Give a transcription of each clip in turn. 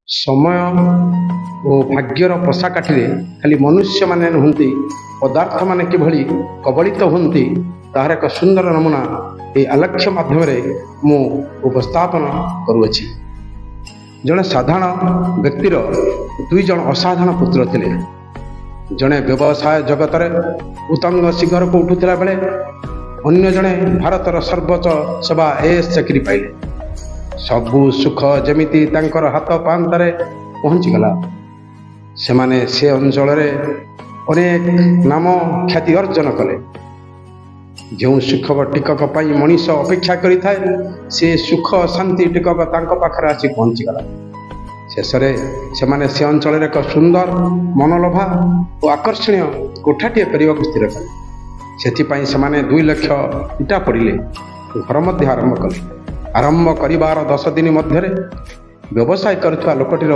ସମୟ ଓ ଭାଗ୍ୟର ପଶାକାଠିରେ ଖାଲି ମନୁଷ୍ୟମାନେ ନୁହନ୍ତି, ପଦାର୍ଥମାନେ କିଭଳି କବଳିତ ହୁଅନ୍ତି, ତାହାର ଏକ ସୁନ୍ଦର ନମୁନା ଏହି ଆଲେଖ୍ୟ ମାଧ୍ୟମରେ ମୁଁ ଉପସ୍ଥାପନ କରୁଅଛି। ଜଣେ ସାଧାରଣ ବ୍ୟକ୍ତିର ଦୁଇ ଜଣ ଅସାଧାରଣ ପୁତ୍ର ଥିଲେ। ଜଣେ ବ୍ୟବସାୟ ଜଗତରେ ଉତ୍ତୁଙ୍ଗ ଶିଖରକୁ ଉଠୁଥିଲା ବେଳେ ଅନ୍ୟ ଜଣେ ଭାରତର ସର୍ବୋଚ୍ଚ ସେବା ଆଇଏଏସ୍ ଚାକିରି ପାଇଲେ। ସବୁ ସୁଖ ଯେମିତି ତାଙ୍କର ହାତ ପାହାନ୍ତାରେ ପହଞ୍ଚିଗଲା। ସେମାନେ ସେ ଅଞ୍ଚଳରେ ଅନେକ ନାମ ଖ୍ୟାତି ଅର୍ଜନ କଲେ। ଯେଉଁ ସୁଖ ଟିକକ ପାଇଁ ମଣିଷ ଅପେକ୍ଷା କରିଥାଏ, ସେ ସୁଖ ଶାନ୍ତି ଟିକକ ତାଙ୍କ ପାଖରେ ଆସି ପହଞ୍ଚିଗଲା। ଶେଷରେ ସେମାନେ ସେ ଅଞ୍ଚଳରେ ଏକ ସୁନ୍ଦର, ମନଲୋଭା ଓ ଆକର୍ଷଣୀୟ କୋଠାଟିଏ କରିବାକୁ ସ୍ଥିର କଲେ। ସେଥିପାଇଁ ସେମାନେ 2 ଲକ୍ଷ ଇଟା ପୋଡ଼ିଲେ, ଘର ମଧ୍ୟ ଆରମ୍ଭ କଲେ। ଆରମ୍ଭ କରିବାର 10 ଦିନ ମଧ୍ୟରେ ବ୍ୟବସାୟ କରୁଥିବା ଲୋକଟିର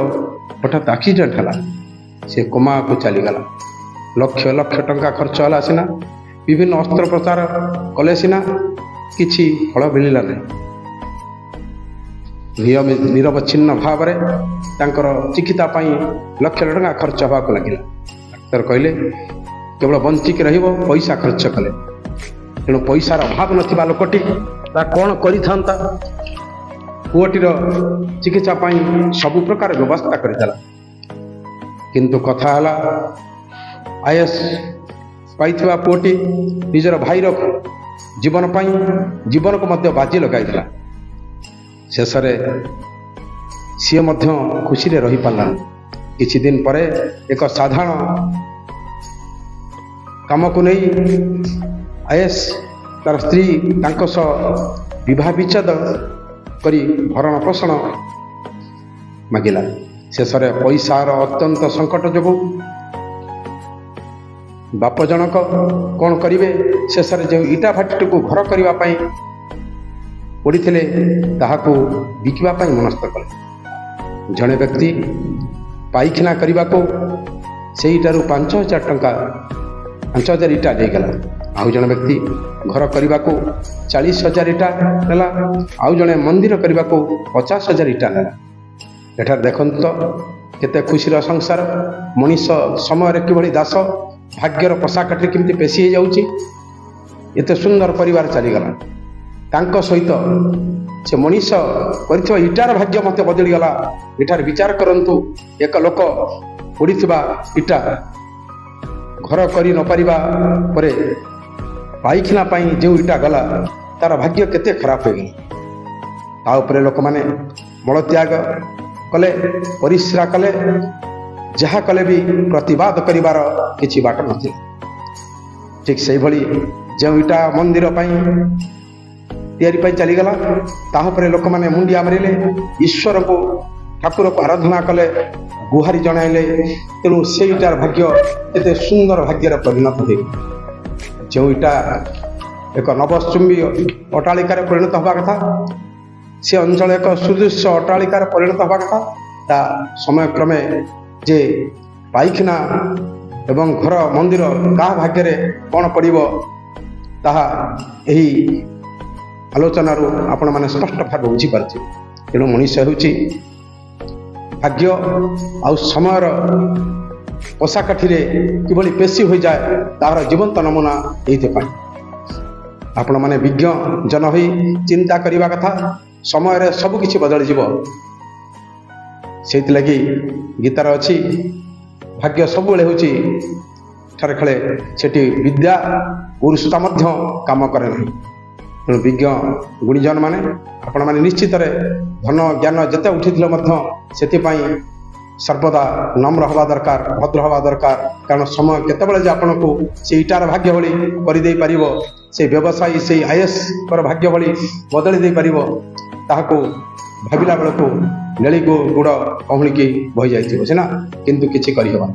ହଠାତ୍ ଆକ୍ସିଡେଣ୍ଟ ହେଲା। ସେ କୋମାକୁ ଚାଲିଗଲା। ଲକ୍ଷ ଲକ୍ଷ ଟଙ୍କା ଖର୍ଚ୍ଚ ହେଲା ସିନା, ବିଭିନ୍ନ ଅସ୍ତ୍ରୋପଚାର କଲେ ସିନା, କିଛି ଫଳ ମିଳିଲା ନାହିଁ। ନିରବଚ୍ଛିନ୍ନ ଭାବରେ ତାଙ୍କର ଚିକିତ୍ସା ପାଇଁ ଲକ୍ଷ ଲକ୍ଷ ଟଙ୍କା ଖର୍ଚ୍ଚ ହେବାକୁ ଲାଗିଲା। ଡାକ୍ତର କହିଲେ, କେବଳ ବଞ୍ଚିକି ରହିବ, ପଇସା ଖର୍ଚ୍ଚ କଲେ। ତେଣୁ ପଇସାର ଅଭାବ ନଥିବା ଲୋକଟି ତା କ'ଣ କରିଥାନ୍ତା? ପୁଅଟିର ଚିକିତ୍ସା ପାଇଁ ସବୁ ପ୍ରକାର ବ୍ୟବସ୍ଥା କରିଦେଲା। କିନ୍ତୁ କଥା ହେଲା, ଆଇଏଏସ୍ ପାଇଥିବା ପୁଅଟି ନିଜର ଭାଇର ଜୀବନ ପାଇଁ ଜୀବନକୁ ମଧ୍ୟ ବାଜି ଲଗାଇଥିଲା। ଶେଷରେ ସିଏ ମଧ୍ୟ ଖୁସିରେ ରହିପାରିଲାନି। କିଛି ଦିନ ପରେ ଏକ ସାଧାରଣ କାମକୁ ନେଇ ଆଇଏଏସ୍ ତାର ସ୍ତ୍ରୀ ତାଙ୍କ ସହ ବିବାହ ବିଚ୍ଛେଦ କରି ଭରଣ ପୋଷଣ ମାଗିଲା। ଶେଷରେ ପଇସାର ଅତ୍ୟନ୍ତ ସଙ୍କଟ ଯୋଗୁଁ ବାପ ଜଣକ କ'ଣ କରିବେ? ଶେଷରେ ଯେଉଁ ଇଟା ଭାଟିଟିକୁ ଘର କରିବା ପାଇଁ ପୋଡ଼ିଥିଲେ, ତାହାକୁ ବିକିବା ପାଇଁ ମନସ୍ଥ କଲେ। ଜଣେ ବ୍ୟକ୍ତି ପାଇଖାନା କରିବାକୁ ସେଇଟାରୁ 5000 ଟଙ୍କା, 5000 ଇଟା ନେଇଗଲା। ଆଉ ଜଣେ ବ୍ୟକ୍ତି ଘର କରିବାକୁ 40,000 ଇଟା ନେଲା। ଆଉ ଜଣେ ମନ୍ଦିର କରିବାକୁ 50,000 ଇଟା ନେଲା। ଏଠାରେ ଦେଖନ୍ତୁ ତ, କେତେ ଖୁସିର ସଂସାର! ମଣିଷ ସମୟରେ କିଭଳି ଦାସ, ଭାଗ୍ୟର ପଶାକାଠିରେ କେମିତି ପେଶି ହେଇଯାଉଛି। ଏତେ ସୁନ୍ଦର ପରିବାର ଚାଲିଗଲା। ତାଙ୍କ ସହିତ ସେ ମଣିଷ କରିଥିବା ଇଟାର ଭାଗ୍ୟ ମଧ୍ୟ ବଦଳିଗଲା। ଏଠାରେ ବିଚାର କରନ୍ତୁ, ଏକ ଲୋକ ପୋଡ଼ିଥିବା ଇଟା ଘର କରି ନପାରିବା ପରେ ପାଇଖାନା ପାଇଁ ଯେଉଁ ଇଟା ଗଲା, ତାର ଭାଗ୍ୟ କେତେ ଖରାପ ହୋଇଗଲା। ତା ଉପରେ ଲୋକମାନେ ମଳତ୍ୟାଗ କଲେ, ପରିସ୍ରା କଲେ, ଯାହା କଲେ ବି ପ୍ରତିବାଦ କରିବାର କିଛି ବାଟ ନଥିଲା। ଠିକ୍ ସେଇଭଳି ଯେଉଁ ଇଟା ମନ୍ଦିର ପାଇଁ ତିଆରି ପାଇଁ ଚାଲିଗଲା, ତାହା ଉପରେ ଲୋକମାନେ ମୁଣ୍ଡିଆ ମାରିଲେ, ଈଶ୍ୱରଙ୍କୁ ଠାକୁରକୁ ଆରାଧନା କଲେ, ଗୁହାରି ଜଣାଇଲେ। ତେଣୁ ସେଇଟାର ଭାଗ୍ୟ କେତେ ସୁନ୍ଦର ଭାଗ୍ୟରେ ପରିଣତ ହୋଇଗଲା। ଯେଉଁ ଇଟା ଏକ ନବଶ୍ଚୁମ୍ବୀ ଅଟ୍ଟାଳିକାରେ ପରିଣତ ହେବା କଥା, ସେ ଅଞ୍ଚଳ ଏକ ସୁଦୃଶ୍ୟ ଅଟ୍ଟାଳିକାରେ ପରିଣତ ହେବା କଥା, ତା ସମୟକ୍ରମେ ଯେ ପାଇଖାନା ଏବଂ ଘର ମନ୍ଦିର କାହା ଭାଗ୍ୟରେ କ'ଣ ପଡ଼ିବ, ତାହା ଏହି ଆଲୋଚନାରୁ ଆପଣମାନେ ସ୍ପଷ୍ଟ ଭାବେ ବୁଝିପାରୁଥିବେ। ତେଣୁ ମଣିଷ ହେଉଛି ଭାଗ୍ୟ ଆଉ ସମୟର ପଶାକାଠିରେ କିଭଳି ପେଶି ହୋଇଯାଏ, ତାହାର ଜୀବନ୍ତ ନମୁନା। ଏଇଥିପାଇଁ ଆପଣମାନେ ବିଜ୍ଞ ଜନ ହୋଇ ଚିନ୍ତା କରିବା କଥା, ସମୟରେ ସବୁ କିଛି ବଦଳିଯିବ। ସେଇଥିଲାଗି ଗୀତାର ଅଛି, ଭାଗ୍ୟ ସବୁବେଳେ ହେଉଛି ଠାରେ ଖେଳେ, ସେଠି ବିଦ୍ୟା ପୁରୁଷତା ମଧ୍ୟ କାମ କରେ ନାହିଁ। ତେଣୁ ବିଜ୍ଞ ଗୁଣୀଜନ ମାନେ, ଆପଣମାନେ ନିଶ୍ଚିତରେ ଧନ ଜ୍ଞାନ ଯେତେ ଉଠିଥିଲେ ମଧ୍ୟ ସେଥିପାଇଁ ସର୍ବଦା ନମ୍ର ହେବା ଦରକାର, ଭଦ୍ର ହେବା ଦରକାର। କାରଣ ସମୟ କେତେବେଳେ ଯେ ଆପଣଙ୍କୁ ସେ ଇଟାର ଭାଗ୍ୟ ଭଳି କରିଦେଇ ପାରିବ, ସେଇ ବ୍ୟବସାୟୀ, ସେଇ ଆଇଏଏସ୍ଙ୍କର ଭାଗ୍ୟ ଭଳି ବଦଳି ଦେଇପାରିବ, ତାହାକୁ ଭାବିଲା ବେଳକୁ ନେଳି ଗୁଡ଼ କହୁଣିକି ବହିଯାଇଥିବ ସିନା, କିନ୍ତୁ କିଛି କରିହେବନି।